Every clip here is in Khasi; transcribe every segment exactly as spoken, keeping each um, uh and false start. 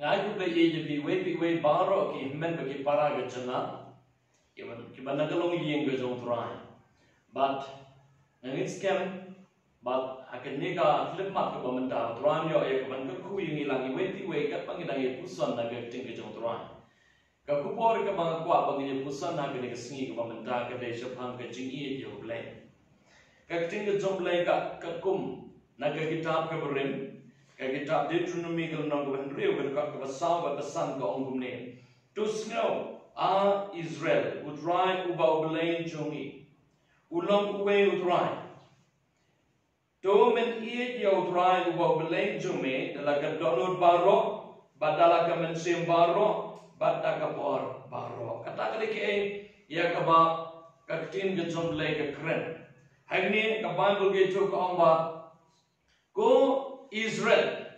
Nga ai khublei ïa phi wei phi wei baroh ki hynmen bad ki para ka jong nga, kiba, kiba na ka longïing ka jong U Trai. Bad nga ngeit skhem bad ha kane ka khyllipmat kaba mynta U Trai un ïoh ïa kaban kyrkhu ïa ngi lang iwei pa iwei katba ngi dang ïa puson na ka ktien ka jong U Trai. Ka khubor kaba nga kwah ba ngin ïa puson ha kane ka sngi kaba mynta ka dei shaphang ka jingïeit ïa U Blei. Ka ktien ka jong U Blei ka, ka kum na ka kitab kaba rim, ka kitab Deuteronomi ka lynnong kaba hynriew, ka dkhot kaba saw bad kaba san, ka ong kumne: To sngew, A Israel, U Trai uba U Blei jong ngi, u long uwei U Trai. To men ïeit ïa U Trai uba U Blei jong me da la ka dohnud baroh, bad da la ka mynsiem baroh, bad da ka bor baroh. Kata ka dei kaei ïa kaba ka ktien ka jong U Blei ka kren. Hangne ka Baibl ka ïathuh ka ong ba, Ko Israel,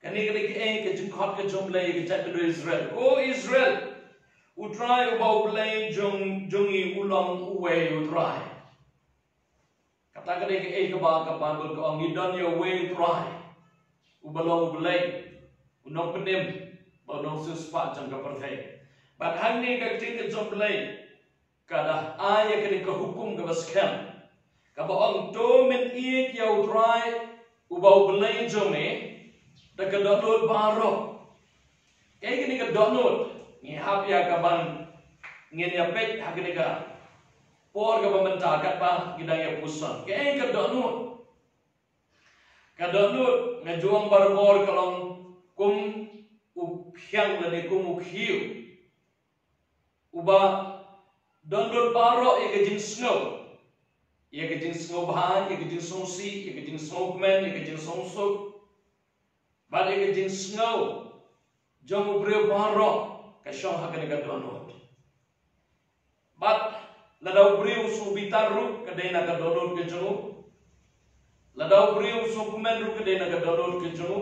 kane ka dei kaei ka jingkhot ka jong U Blei ïa ka jaitbynriew Israel. Ko Israel, U Trai uba U Blei jong, jong ngi u long uwei U Trai. Kata ka dei kaei kaba ka Baibl ka ong, ngi don ïa uwei U Trai, uba long U Blei, u nongpynim bad u nongsiewspah jong ka pyrthei. Bad hangne ka ktien ka jong U Blei ka da ai ïa kane ka hukum kaba skhem, kaba ong, to men ïeit ïa U Trai uba U Blei jong me da ka dohnud baroh. Kaei kane ka dohnud? Ngi hap ïa kaban ngin ïa peit ha kane ka por kaba mynta katba ngi dang ïa puson. Kaei ka dohnud? Ka dohnud nga ju ong barabor ka long kum u phiang lane kum u khiew uba don lut baroh ïa ka jingsngew, ïa ka jingsngewbha, ïa ka jingsngewsih, ïa ka jingsngewkmen, ïa ka jingsngewsuk, bad ïa ka jingsngew jong u briew baroh ka shong ha kane ka dohnud. Bad lada u briew u sngewbitar ruh ka dei na ka dohnud ka jong u. Lada u briew u sngewkmen ruh ka dei na ka dohnud ka jong u.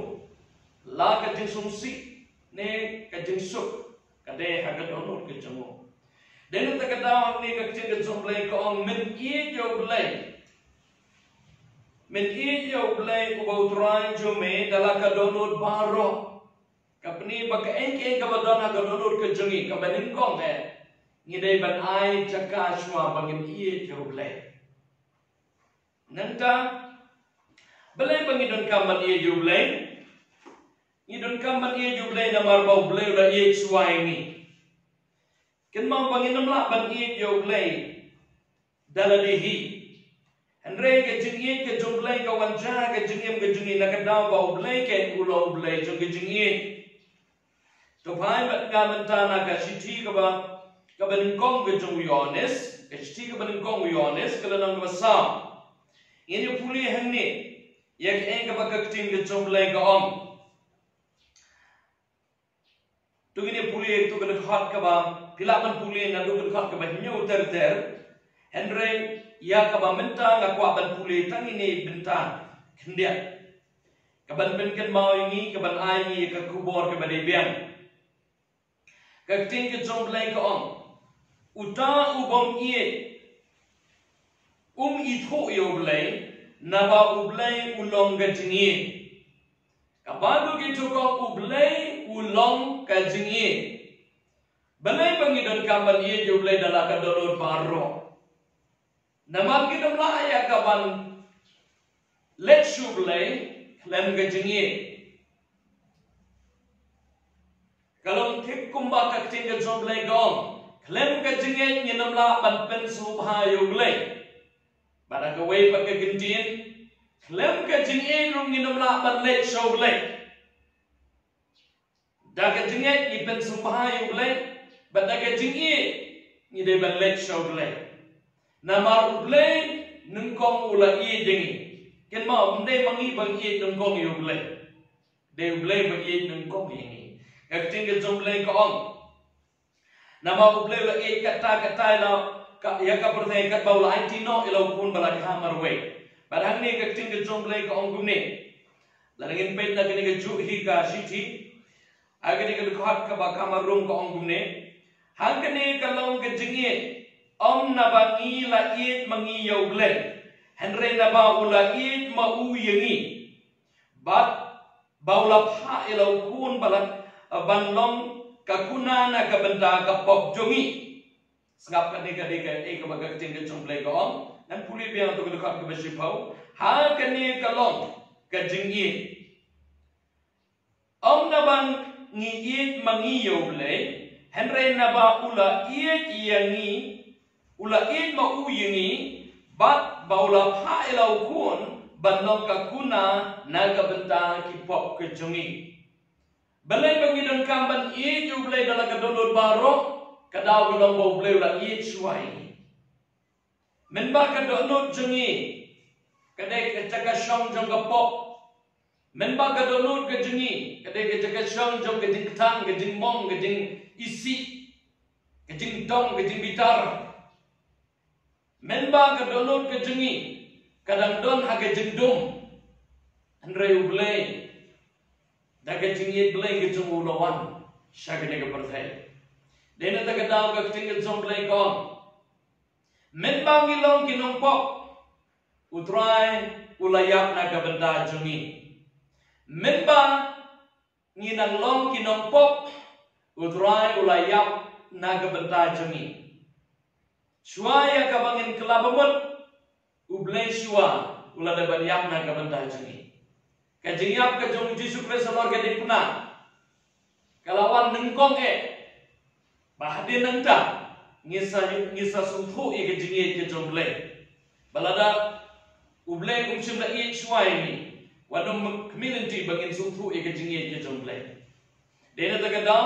La ka jingsngewsih ne ka jingsuk ka dei ha ka dohnud ka jong u. Dei na kata ka daw hangne ka ktien ka jong U Blei ka ong, men ïeit ïa U Blei. Men ïeit ïa U Blei uba U Trai jong me da la ka dohnud baroh. Ka pyni ba kaei kaei kaba don ha ka dohnud ka jong ngi kaba nyngkong eh, ngi dei ban ai jaka shuwa ba ngin ïeit ïa U Blei. Nangta, balei ba ngi donkam ban ïeit ïa U Blei? Ngi donkam ban ïeit ïa U Blei namar ba U Blei u la ïeit shuwa ïa ngi. Kynmaw ba ngin ym lah ban ïeit ïa U Blei da lade hi. Hynrei ka jingïeit ka jong U Blei ka wan sha ka jingim ka jong ngi na ka daw ba U Blei keiñ u long U Blei jong ka jingïeit. To phai bad nga mynta na ka shithi kaba, kaba nyngkong ka jong u Ïohannes, ka shithi kaba nyngkong u Ïohannes, ka lynnong kaba saw. Ngin ïa pule hangne ïa kaei kaba ka ktien ka jong U Blei ka ong. To ngin ïa pule to ka dkhot kaba, phi lah ban pule naduh ka dkhot kaba hynñiew ter ter. Hynrei ïa kaba mynta nga kwah ban pule tang ine i bynta khyndiat, kaban pynkynmaw ïa ngi, kaban ai ïa ngi ïa ka khubor kaba dei biang. Ka ktien ka jong U Blei ka ong, uta u bym ïeit um ithuh ïa U Blei, naba U Blei u long ka jingïeit. Ka Baibl ka ïathuh ka ong, U Blei u long ka jingïeit. Balei ba ngi donkam ban ïeit ïa U Blei da la ka dohnud baroh? Namar ngin ym lah ïa kaban leit sha U Blei khlem ka jingïeit. Ka long thik kumba ka ktien ka jong U Blei ka ong, khlem ka jingïeit ngin ym lah ban pynsngewbha ïa U Blei. Bad ha kawei pat ka kyntien, khlem ka jingïeit ruh ngin ym lah ban leit sha U Blei. Da ka jingïeit ngi pynsngewbha ïa U Blei, bad da ka jingïeit ngi dei ban leit sha U Blei. Namar U Blei nyngkong u la ïeit ïa ngi. Kynmaw, ym dei ma ngi ba ngi ïeit nyngkong ïa U Blei. Dei U Blei ba ïeit nyngkong ïa ngi. Ka ktien ka jong U Blei ka ong, namar U Blei u la ïeit katta katta ïa la ka, ïa ka pyrthei katba u la aiti noh ïa la u khun ba la kha marwei. Bad hangne ka ktien ka jong U Blei ka ong kumne. Lada ngin peit na kane kajuh hi ka shithi, ha kane ka dkhot kaba khatphra ka ong kumne. Hangne ka long ka jingïeit, ym naba ngi la ïeit ma ngi ïa U Blei, hynrei naba u la ïeit ma u ïa ngi, bad ba u la phah ïa la u khun ba la, ban long ka kuna na ka bynta ka pop jong ngi. Sngap kane ka dei ka, eh, kaba ka ktien ka jong U Blei ka ong. Ngan pule biang ïa ka dkhot kaba shiphew. Ha kane ka long ka jingïeit. Ym naba ngi ïeit ma ngi ïa U Blei, hynrei naba u la ïeit ïa ngi, u la ïeit ma u ïa ngi, bad ba u la phah ïa la u khun ban long ka kuna na ka bynta ki pop ka jong ngi. Balei ba ngi donkam ban ïeit ïa U Blei da la ka dohnud baroh? Ka daw ka long ba U Blei u la ïeit shuwa ïa ngi. Mynba ka dohnud jong ngi ka dei ka jaka shong jong ka pop. Mynba ka dohnud ka jong ngi ka dei ka jaka shong jong ka jingkthang, ka jingmong, ka jingisih, ka jingdom, ka jingbitar. Mynba ka dohnud ka jong ngi ka dang don ha ka jingdum. Hynrei U Blei, da ka jingïeit Blei ka jong u, u la wan sha kane ka pyrthei. Dei na kata ka daw ka ktien ka jong U Blei ka ong, mynba ngi long ki nongpop, U Trai u la ïap na ka bynta jong ngi. Mynba ngi nang long ki nongpop, U Trai u la ïap na ka bynta jong ngi. Shuwa ïa kaba ngin kylla bamut, U Blei shuwa u la dep ban ïap na ka bynta jong ngi. Ka jingïap ka jong U Jisu Khrist halor ka diengphna ka la wan nyngkong eh, ba hadien nangta ngi sa, ngi sa sngewthuh ïa ka jingïeit ka jong U Blei. Ba lada U Blei um shym la ïeit shuwa ïa ngi, wat nym khmih lynti ba ngin sngewthuh ïa ka jingïeit ka jong U Blei. Dei na kata ka daw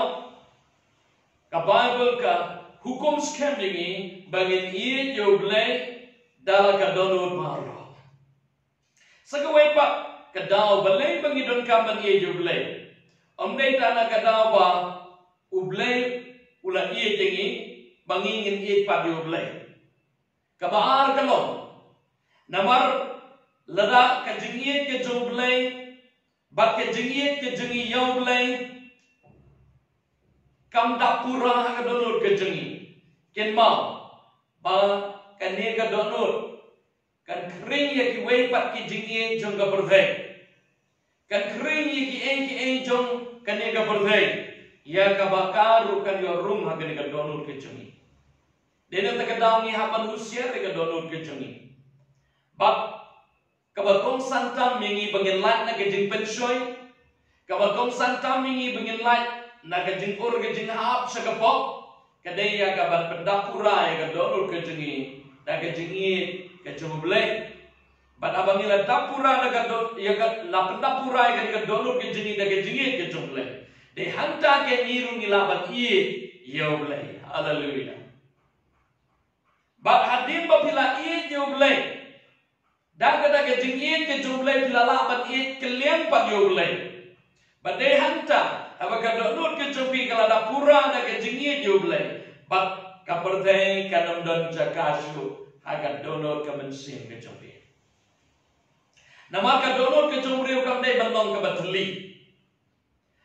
ka Baibl ka hukum skhem ïa ngi ba ngin ïeit ïa U Blei da la ka dohnud baroh. Sa kawei pat ka daw balei ba ngi donkam ban ïeit ïa U Blei. Ym dei tang na ka daw ba U Blei u la ïeit ïa ngi ba ngi ngin ïeit pat ïa U Blei. Kaba ar ka long, namar lada ka jingïeit ka jong U Blei bad ka jingïeit ka jong ngi ïa U Blei kam dap pura ha ka dohnud ka jong ngi, kynmaw ba kane ka dohnud kan khring ïa kiwei pat ki jingïeit jong ka pyrthei. Kan khring ïa kiei kiei jong kane ka pyrthei, ïa kaba ka ruh kan ïoh rung ha kane ka dohnud ka jong ngi. Dei na kata ka daw ngi hap ban husiar ïa ka dohnud ka jong ngi. Bad kaba kongsan tam ïa ngi ba ngin lait na ka jingpynshoi, kaba kongsan tam ïa ngi ba ngin lait na ka jingkur ka jinghap sha ka pop, ka dei ïa ka ban pyndap pura ïa ka dohnud ka jong ngi da ka jingïeit ka jong U Blei. Bad haba ngi la dap pura da ka doh-, ïa ka, la pyndap pura ïa ka dohnud ka jong ngi da ka jingïeit ka jong U Blei, dei hangta ka ngi ruh ngi lah ban ïeit ïa U Blei. Haleluia. Bad hadien ba phi la ïeit ïa U Blei, da kata ka jingïeit ka jong U Blei phi la lah ban ïeit kylliang pat ïa U Blei. Bad dei hangta haba ka dohnud ka jong phi ka la dap pura da ka jingïeit ïa U Blei, bad ka pyrthei kan ym don jaka shuh ha ka dohnud ka mynsiem ka jong phi. Namar ka dohnud ka jong u briew kam dei ban long kaba thylli.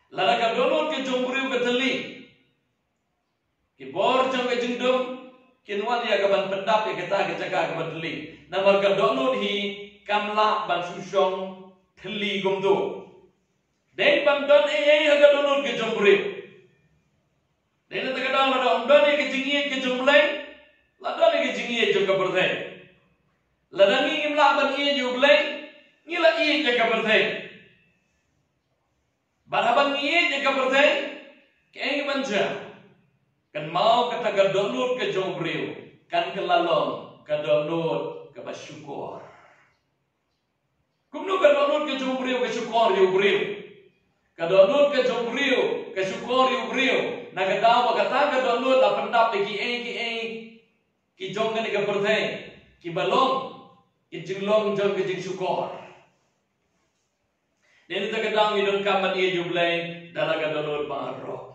Lada ka dohnud ka jong u briew ka thylli, ki bor jong ka jingdum kin wan ïa ka ban pyndap ïa kata ka jaka kaba thylli. Namar ka dohnud hi kam lah ban shu shong thylli kumto. Dei ban don ei ei ha ka dohnud ka jong u briew. Dei na kata ka daw lada ym don ïa ka jingïeit ka jong U Blei, la don ïa ka jingïeit jong ka pyrthei. Lada ngi ngim lah ban ïeit ïa U Blei, ngi la ïeit ïa ka pyrthei. Bad haba ngi ïeit ïa ka pyrthei, kaei kaban jia? Kynmaw kata ka dohnud ka jong u briew kan kylla long ka dohnud kaba shukor. Kumno ka dohnud ka jong u briew ka shukor ïa u briew? Ka dohnud ka jong u briew ka shukor ïa u briew na ka daw ba kata ka dohnud la pyndap ïa kiei kiei ki jong kane ka pyrthei kiba long ki jinglong jong ka jingshukor. Dei na kata ka daw ngi donkam ban ïeit ïa U Blei da la ka dohnud baroh.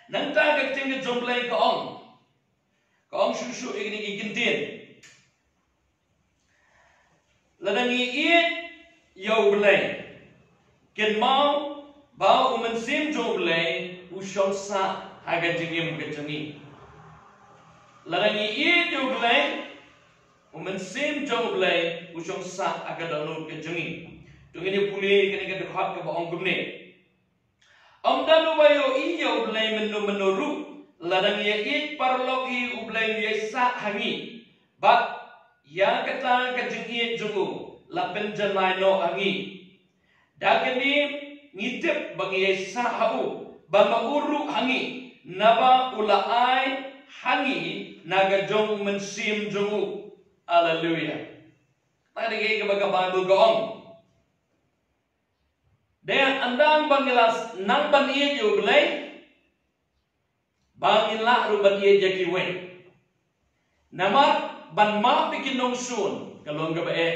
Nangta ka ktien ka jong U Blei ka ong, ka ong shuh shuh ïa kine ki kyntien. Lada ngi ïeit ïa U Blei, kynmaw ba U Mynsiem jong U Blei u shong sah ha ka jingim ka jong ngi. Lada ngi ïeit ïa U Blei, U Mynsiem jong U Blei u shong sah ha ka dohnud ka jong ngi. Ngin ïa pule kane ka dkhot kaba ong kumne. Ym don uba ïohi ïa U Blei mynno mynno ruh, lada ngi ïa ïeit paralok hi U Blei u ïaisah ha ngi. Bad ïa kata ka jingïeit jong u la pynjanai noh ha ngi. Da kane ngi tip ba ngi ïaisah ha u, bad ma u ruh ha ngi, naba u la ai ha ngi na ka jong u mynsiem jong u. Haleluia. Tang dei kaba ka Baibl ka ong. Dei ynda ba ngi la nang ban ïeit ïa U Blei, ba ngin lah ruh ban ïeit ïa kiwei. Namar ban map ïa ki nongshun ka long kaba eh.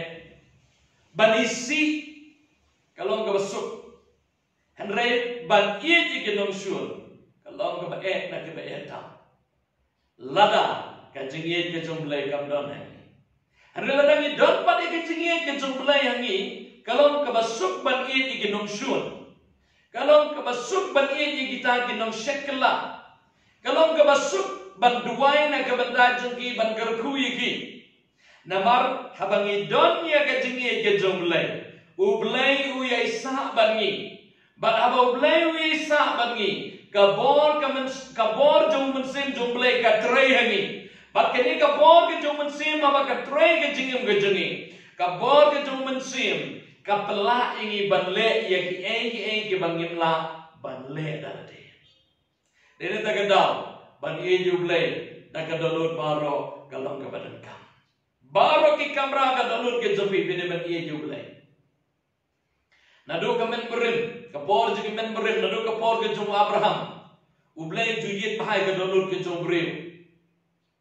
Ban isih ka long kaba suk. Hynrei ban ïeit ïa ki nongshun ka long kaba eh na kaba eh tam. Lada ka jingïeit ka jong U Blei kam don ha ngi. Hynrei lada ngi don pat ïa ka jingïeit ka jong U Blei ha ngi, ka long kaba suk ban ïeit ïa ki nongshun. Ka long kaba suk ban ïeit ïa kita ki nongshakri. Ka long kaba suk ban duwai na ka bynta jong ki, ban kyrkhu ïa ki. Namar haba ngi don ïa ka jingïeit ka jong U Blei, U Blei u ïaisah bad ngi. Bad haba U Blei u ïaisah bad ngi, ka bor ka myn-, ka bor jong u Mynsiem jong U Blei ka trei ha ngi. Bad kane ka bor ka jong u Mynsiem haba ka trei ha ka jingim ka jong ngi, ka bor ka jong u Mynsiem ka pynlah ïa ngi ban leh ïa kiei kiei kiba ngim lah ban leh da lade. Dei na kata ka daw ban ïeit ïa U Blei na ka dohnud baroh ka long kaba donkam. Baroh ki kamra ka dohnud ka jong phi, phi dei ban ïeit ïa U Blei. Naduh ka mynbarim, ka por jong ka mynbarim, naduh ka por ka jong u Abraham, U Blei u ju ïeit bha ïa ka dohnud ka jong u briew.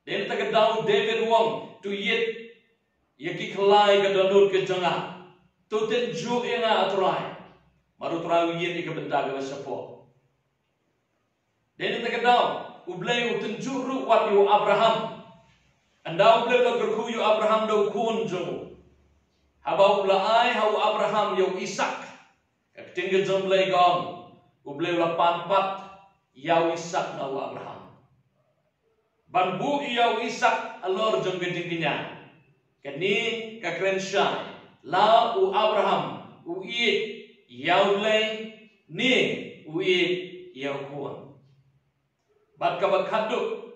Dei na kata ka daw u David u ong, to ïeit ïa ki khlai ka dohnud ka jong nga. To tynjuh ïa nga, A Trai. Namar U Trai u ïeit ïa ka bynta kaba shapoh. Dei na kata ka daw U Blei u tynjuh ruh wat ïa u Abraham. Ynda U Blei u la kyrkhu ïa u Abraham da u khun jong u, haba u la ai ha u Abraham ïa u Isak, ka ktien ka jong U Blei ka ong, U Blei u la pan pat ïa u Isak na u Abraham. Ban buh ïa u Isak halor jong ka jingkñia. Kane ka kren shai la u Abraham u ïeit ïa U Blei ne u ïeit ïa u khun. Bad kaba khatduh,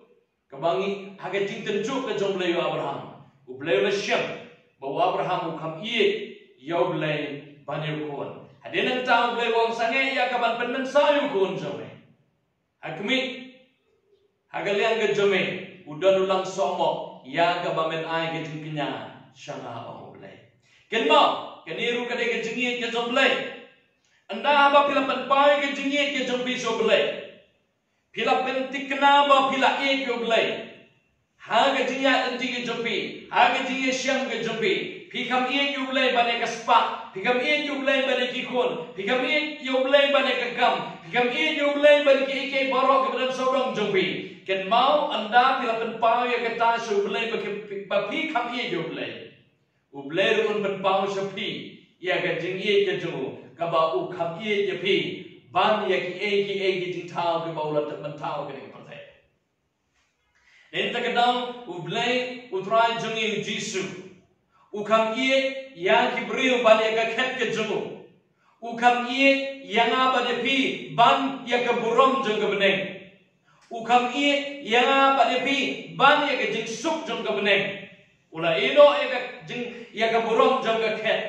kaba ngi ha ka jingtynjuh ka jong U Blei ïa u Abraham, U Blei u la shem ba u Abraham u kham ïeit ïa U Blei ban ïa u khun. Hadien nangta U Blei u ong, sangeh ïa ka ban pynmynsaw ïa u khun jong me. Ha khmih, ha ka liang ka jong me u don u langsohmoh ïa kaba men ai ka jingkñia sha nga, ong U Blei. Kynmaw, kane ruh ka dei ka jingïeit ka jong U Blei. Ynda haba phi la pynpaw ïa ka jingïeit ka jong phi sha U Blei, phi la pynthikna ba phi la ïeit ïa U Blei. Ha ka jingïaid lynti ka jong phi, ha ka jingïashem ka jong phi, phi kham ïeit ïa U Blei ban ïa ka spah, phi kham ïeit ïa U Blei ban ïa ki khun, phi kham ïeit ïa U Blei ban ïa ka kam, phi kham ïeit ïa U Blei ban ïa kiei kiei baroh kiba don sawdong jong phi. Kynmaw, ynda phi la pynpaw ïa kata sha U Blei ba ki, ba phi kham ïeit ïa U Blei, U Blei ruh un pynpaw sha phi ïa ka jingïeit ka jong u, kaba u kham ïeit ïa phi ban ïa kiei kiei ki jingthaw kiba u la tip ban thaw ha kane ka pyrthei. Dei na kata ka daw U Blei, U Trai jong ngi U Jisu, u kham ïeit ïa ki briew ban ïa ka khet ka jong u. U kham ïeit ïa nga bad ïa phi ban ïa ka burom jong ka bneng. U kham ïeit ïa nga bad ïa phi ban ïa ka jingsuk jong ka bneng. U la ïehnoh ïa ka jing, ïa ka burom jong ka khet.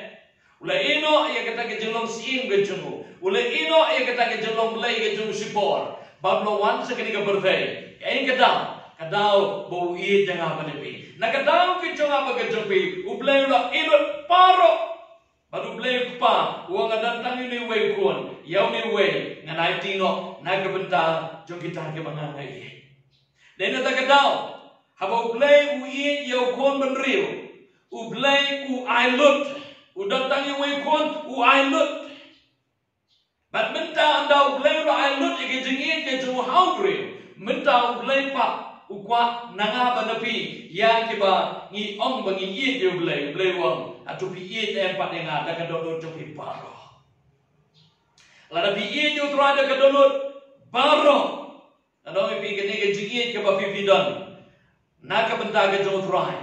U la ïehnoh ïa kata ka jinglong syiem ka jong u. U la ïehnoh ïa kata ka jinglong blei ka jong u shipor. Bad u la wan sha kane ka pyrthei. Kaei ka daw? Ka daw ba u ïeit ïa nga bad ïa phi. Na ka daw ka jong nga bad ka jong phi, U Blei u la ïehnoh baroh. Bad U Blei u Kpa u ong, nga don tang une uwei u khun, ïa une uwei ngan aiti noh na ka bynta jong kita kiba nga nga ïeit. Dei na kata ka daw, haba U Blei u ïeit ïa u khun bynriew, U Blei u ai lut. U don tang uwei u khun, u ai lut. Bad mynta ynda U Blei u la ai lut ïa ka jingïeit ka jong u ha u briew, mynta U Blei pat u kwah na nga bad na phi, ïa kiba ngi ong ba ngi ïeit ïa U Blei, U Blei u ong, hato phi ïeit em pat ïa nga da ka dohnud jong phi baroh? Lada phi ïeit ïa U Trai da ka dohnud baroh, nga ong ïa phi, kane ka jingïeit kaba phi phi don na ka bynta ka jong U Trai,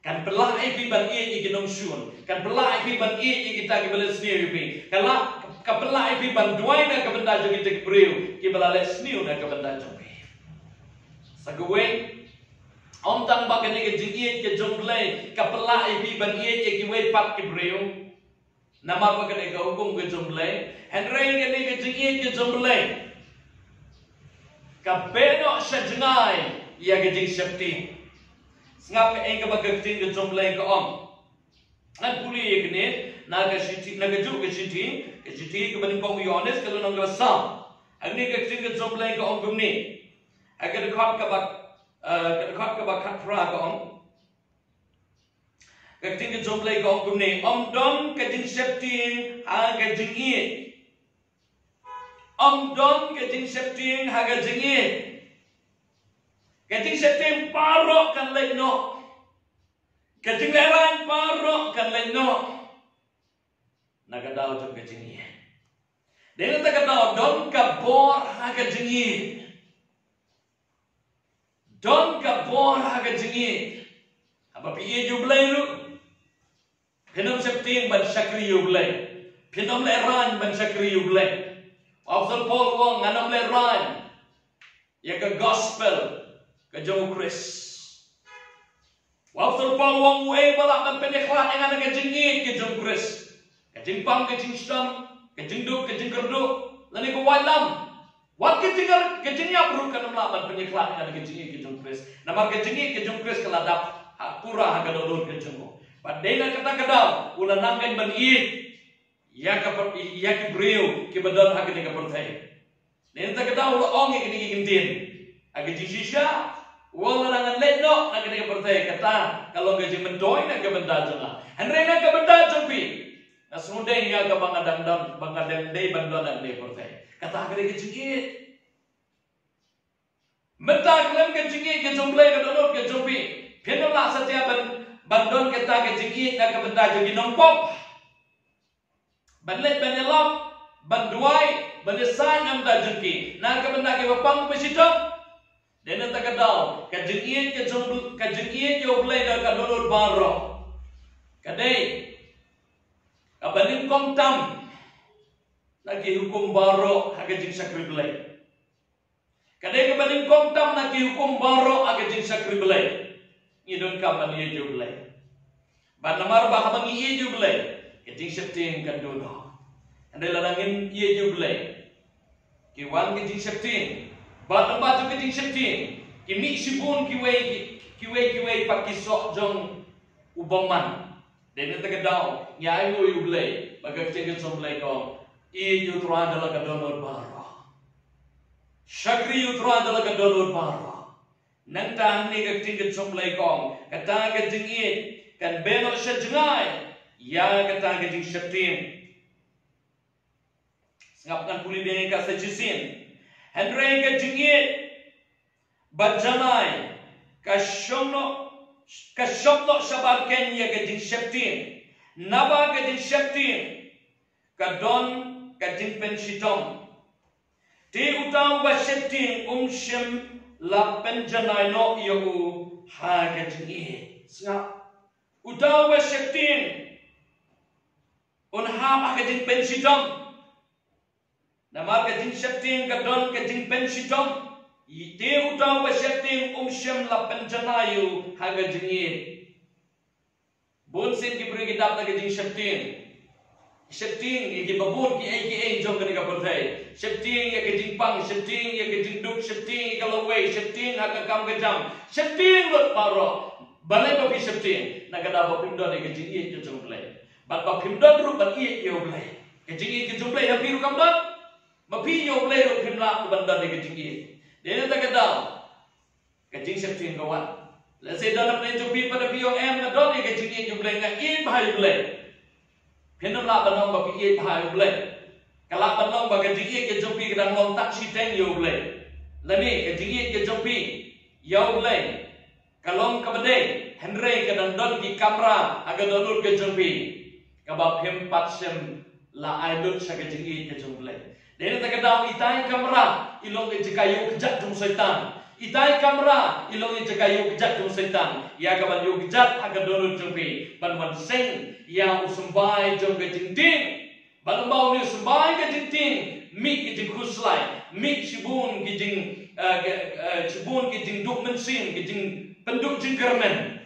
Kan pynlah ïa phi ban ïeit ïa ki nongshun. Kan pynlah ïa phi ban ïeit ïa kita kiba leh sniew ïa phi. Kan lah, kan pynlah ïa phi ban duwai na ka bynta jong kita ki briew kiba la leh sniew na ka bynta jong phi. Sa kawei, ym tang ba kane ka jingïeit ka jong U Blei ka pynlah ïa phi ban ïeit ïa kiwei pat ki briew. Namar ba kane ka hukum ka jong U Blei, hynrei kane ka jingïeit ka jong U Blei ka beh noh sha jngai ïa ka jingsheptieng. Sngap kaei kaba ka ktien ka jong U Blei ka ong. Ngan pule ïa kane na ka shithi, na kajuh ka shithi, ka shithi kaba nyngkong u Ïoannis ka lynnong kaba saw. Hangne ka ktien ka jong U Blei ka ong kumne. Ha ka dkhot kaba, eh, ka dkhot kaba khatphra ka ong. Ka ktien ka jong U Blei ka ong kumne, ym don ka jingsheptieng ha ka jingïeit. Ym don ka jingsheptieng ha ka jingïeit. Ka jingsheptieng baroh kan leit noh. Ka jinglehrain baroh kan leit noh. Na ka daw jong ka jingïeit. Dei na kata ka daw don ka bor ha ka jingïeit. Don ka bor ha ka jingïeit. Haba phi ïeit ïa U Blei ruh, phin ym sheptieng ban shakri ïa U Blei. Phin ym lehrain ban shakri ïa U Blei. U Apostol Paul u ong, ngan ym lehrain ïa ka gospel ka jong U Khrist. U Apostol Paul u ong, uei ba lah ban pynïakhlad ïa nga na ka jingïeit ka jong U Khrist? Ka jingpang, ka jingshitom, ka jingduk, ka jingkyrduh, lane ka waitlam? Wat ka jing, ka jingïap ruh kan ym lah ban pynïakhlad ïa nga na ka jingïeit ka jong U Khrist. Namar ka jingïeit ka jong U Khrist ka la dap ha, pura ha ka dohnud ka jong u. Bad dei na kata ka daw u la nang ban ïeit ïa ka, ïa ki briew kiba don ha kane ka pyrthei. Dei na kata ka daw u la ong ïa kine ki kyntien. Ha ka jingshisha u ong, lada ngan leit noh na kane ka pyrthei, kata ka long ka jingmyntoi na ka bynta jong nga. Hynrei na ka bynta jong phi, nga sngewdei ïa kaba nga dang don, ba nga dang dei ban don ha kane ka pyrthei. Kata ka dei ka jingïeit. Mynta khlem ka jingïeit ka jong U Blei, ka dohnud ka jong phi, phin ym lah satia ban, ban don kata ka jingïeit na ka bynta jong ki nongpop. Ban leit ban ïalap, ban duwai, ban ïasaid na ka bynta jong ki, na ka bynta kiba pang ba shitom. Dei na kata ka daw ka jingïeit ka jong, ka jingïeit ïa U Blei da ka dohnud baroh ka dei kaba nyngkong tam na ki hukum baroh ha ka jingshakri Blei. Ka dei kaba nyngkong tam na ki hukum baroh ha ka jingshakri Blei. Ngi donkam ban ïeit ïa U Blei. Bad namar ba haba ngi ïeit ïa U Blei, ka jingsheptieng kan duh noh. Hynrei lada ngim ïeit ïa U Blei, ki wan ka jingsheptieng. Bad namar ka jingsheptieng, ki mih shibun kiwei, kiwei, kiwei pat ki soh jong u bymman. Dei na kata ka daw ngi ainguh ïa U Blei, ba ka ktien ka jong U Blei ka ong, ïeit ïa U Trai da la ka dohnud baroh. Shakri ïa U Trai da la ka dohnud baroh. Nangta hangne ka ktien ka jong U Blei ka ong, kata ka jingïeit kan beh noh sha jngai ïa kata ka jingsheptieng. Sngap, ngan pule biang ïa ka sa shisien. Hynrei ka jingïeit ba janai ka shong noh, ka shong noh shabar keiñ ïa ka jingsheptieng. Naba ka jingsheptieng ka don ka jingpynshitom. Te uta uba sheptieng um shym la pynjanai noh ïa u ha ka jingïeit. Sngap. Uta uba sheptieng un hap ha ka jingpynshitom. Namar ka jingsheptieng ka don ka jingpynshitom. Te uta uba sheptieng um shym la pynjanai ïa u ha ka jingïeit. Bun sien ki briew ki dap da ka jingsheptieng. Sheptieng ïa kiba bun kiei kiei jong kane ka pyrthei. Sheptieng ïa ka jingpang, sheptieng ïa ka jingduk, sheptieng ïa ka lawei, sheptieng ha ka kam ka jam. Sheptieng lut baroh. Balei ba phi sheptieng? Na ka daw ba phim don ïa ka jingïeit ka jong U Blei. Bad ba phim don ruh ban ïeit ïa U Blei. Ka jingïeit ka jong U Blei ha phi ruh kam don. Ma phi ïeit ïa U Blei ruh phim lah ban don ïa ka jingïeit. Dei na kata ka daw ka jingsheptieng ka wan. Lehse don na pdeng jong phi pat, phi ong, em, nga don ïa ka jingïeit ïa U Blei, nga ïeit bha ïa U Blei. Phin ym lah ban ong ba phi ïeit bha ïa U Blei. Ka lah ban long ba ka jingïeit ka jong phi ka dang long tak shiteng ïa U Blei. Lane ka jingïeit ka jong phi ïa U Blei ka long kaba dei, hynrei ka dang don ki kamra ha ka dohnud ka jong phi kaba phim pat shym la ai lut sha ka jingïeit ka jong U Blei. Dei na kata ka daw itai kamra i long ka jaka ïoh kjat jong Soitan. Kita i kamra i long i jaka ïuh kjat jong Soitan, ïa kaban ïuh kjat ha ka dohnud jong phi ban wan seng ïa u symbai jong ka jingtieng. Ba lem bad une u symbai ka jingtieng, mih ki jingkhuslai, mih shibun ki jing, eh, ki, eh, shibun ki jingduh mynsiem, ki jingpynduh jingkyrmen.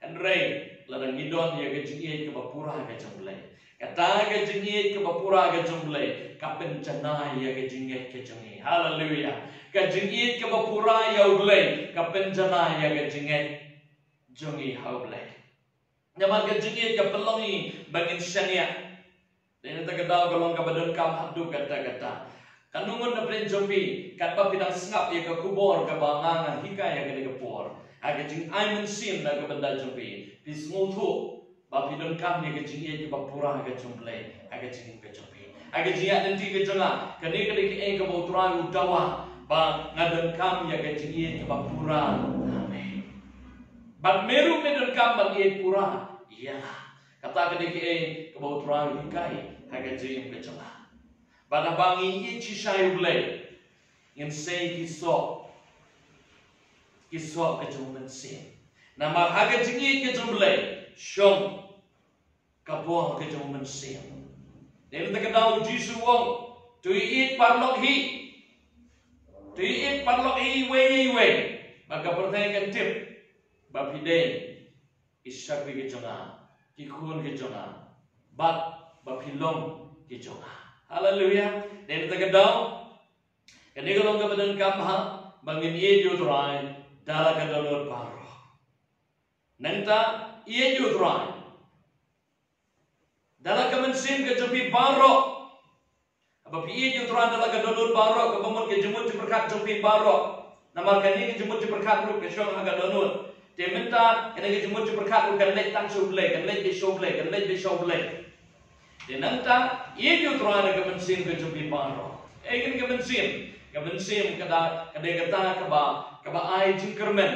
Hynrei lada ngi don ïa ka jingïeit kaba pura ka jong U Blei, kata ka jingïeit kaba pura ka jong U Blei ka pynjanai ïa ka jingngeit ka jong ngi. Haleluya. Ka jingïeit kaba pura ïa U Blei ka pynjanai ïa ka jingngeit jong ngi ha U Blei. Namar ka jingïeit ka pynlong ngi ba ngin shaniah. Dei na kata ka daw ka long kaba donkam haduh katta katta. Katno ngut na pdeng jong phi, katba phi dang sngap ïa ka khubor kaba nga nga hikai ha kane ka por, ha ka jingai mynsiem na ka bynta jong phi, phi sngewthuh ba phi donkam ïa ka jingïeit kaba pura ha ka jong U Blei ha ka jingim ka jong phi. Ha ka jingïaid lynti ka jong nga, kane ka dei kaei kaba U Trai u dawa, ba nga donkam ïa ka jingïeit kaba pura ha me. Bad me ruh me donkam ban ïeit pura ïa nga. Kata ka dei kaei kaba U Trai u hikai ha ka jingim ka jong nga. Bad haba ngi ïeit shisha ïa U Blei, ngin sei ki soh, ki soh ka jong U Mynsiem. Namar ha ka jingïeit ka jong U Blei shong ka bor ka jong U Mynsiem. Dei na kata ka daw U Jisu u ong, to ïeit paralok hi, to ïeit paralok hi iwei na iwei, ba ka pyrthei kan tip ba phi dei ki shakri ki jong nga, ki khun ki jong nga, bad ba phi long ki jong nga. Haleluya. Dei na kata ka daw, kane ka long kaba donkam ha, ba ngin ïeit ïa U Trai da la ka dohnud baroh. Nangta ïeit ïa U Trai da la ka mynsiem ka jong phi baroh. Haba phi ïeit ïa U Trai da la ka dohnud baroh, kaba mut ka jingmut jingpyrkhat jong phi baroh. Namar kane ka jingmut jingpyrkhat ruh ka shong ha ka dohnud. Te mynta kane ka jingmut jingpyrkhat ruh kan leit tang sha U Blei, kan leit beit sha U Blei, kan leit beit sha U Blei. Te nangta ïeit ïa U Trai da ka mynsiem ka jong phi baroh. Ei kane ka mynsiem, ka mynsiem ka da, ka dei kata kaba, kaba ai jingkyrmen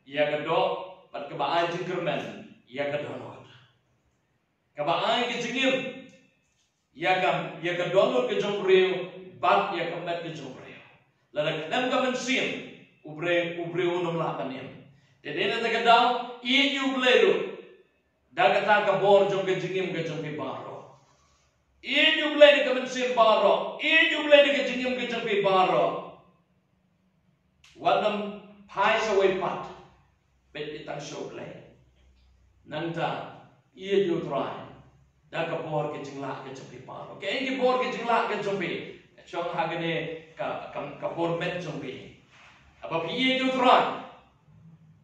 ïa ka doh, bad kaba ai jingkyrmen ïa ka dohnud. Kaba ai ka jingim ïa ka, ïa ka dohnud ka jong u briew bad ïa ka met ka jong u briew. Lada khlem ka mynsiem, u briew, u briew um lah ban im. Te dei na kata ka daw, ïeit ïa U Blei ruh da kata ka bor jong ka jingim ka jong phi baroh. Ïeit ïa U Blei da ka mynsiem baroh, ïeit ïa U Blei da ka jingim ka jong phi baroh. Wat nym phai shawei pat, beit ïa tang sha U Blei. Nangta ïeit ïa U Trai da ka bor ka jinglah ka jong phi baroh. Kaei ki bor ka jinglah ka jong phi? Shong ha kane ka, ka, ka bor met jong phi. Haba phi ïeit ïa U Trai,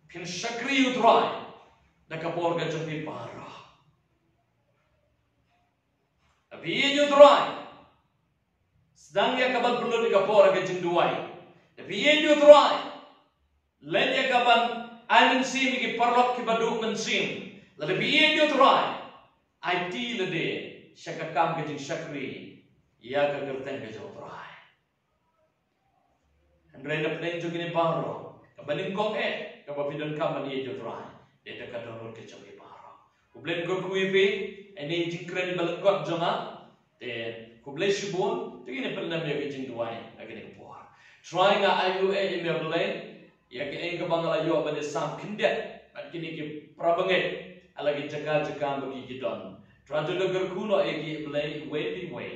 phin shakri ïa U Trai da ka bor ka jong phi baroh. Haba phi ïeit ïa U Trai, sdang ïa kaban pynlut ïa ka por ha ka jingduwai. Haba phi ïeit ïa U Trai, leit ïa kaban ai mynsiem ïa ki paralok kiba duh mynsiem. Lada phi ïeit ïa U Trai, aiti lade sha ka kam ka jingshakri ïa ka kyrteng ka jong U Trai. Hynrei na pdeng jong kine baroh, kaba nyngkong eh kaba phi donkam ban ïeit ïa U Trai, dei da ka dohnud ka jong phi baroh. U Blei un kyrkhu ïa phi, ine i jingkren iba lyngkot jong nga. Te khublei shibun, te ngin ïa pyndem ïa ka jingduwai ha kane ka por. Trai, nga ainguh eh ïa me Blei, ïa kaei kaba nga la ïoh ban ïasam khyndiat bad kine ki parabangeit ha la ki jaka jaka ba ki ki don. Trai, to da kyrkhu noh ïa ki Blei iwei pa iwei.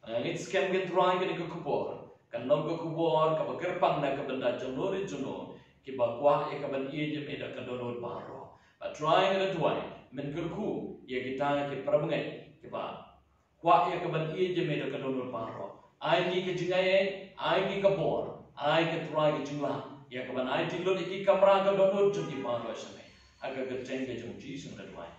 Nga ngeit skhem ko Trai kane ka khubor kan long ka khubor kaba kyrpang na ka bynta jong no re jong no kiba kwah ïa kaban ïeit ïa me da ka dohnud baroh. Bad Trai, nga da duwai men kyrkhu ïa kita ki parabangeit kiba kwah ïa kaban ïeit ïa me da ka dohnud baroh. Ai ki ka jingaiei, ai ki ka bor, ai ko Trai ka jinglah ïa kaban aiti lut ïa ki kamra ka dohnud jong ki baroh sha me. Ha ka kyrteng ka jong U Jisu nga da duwai.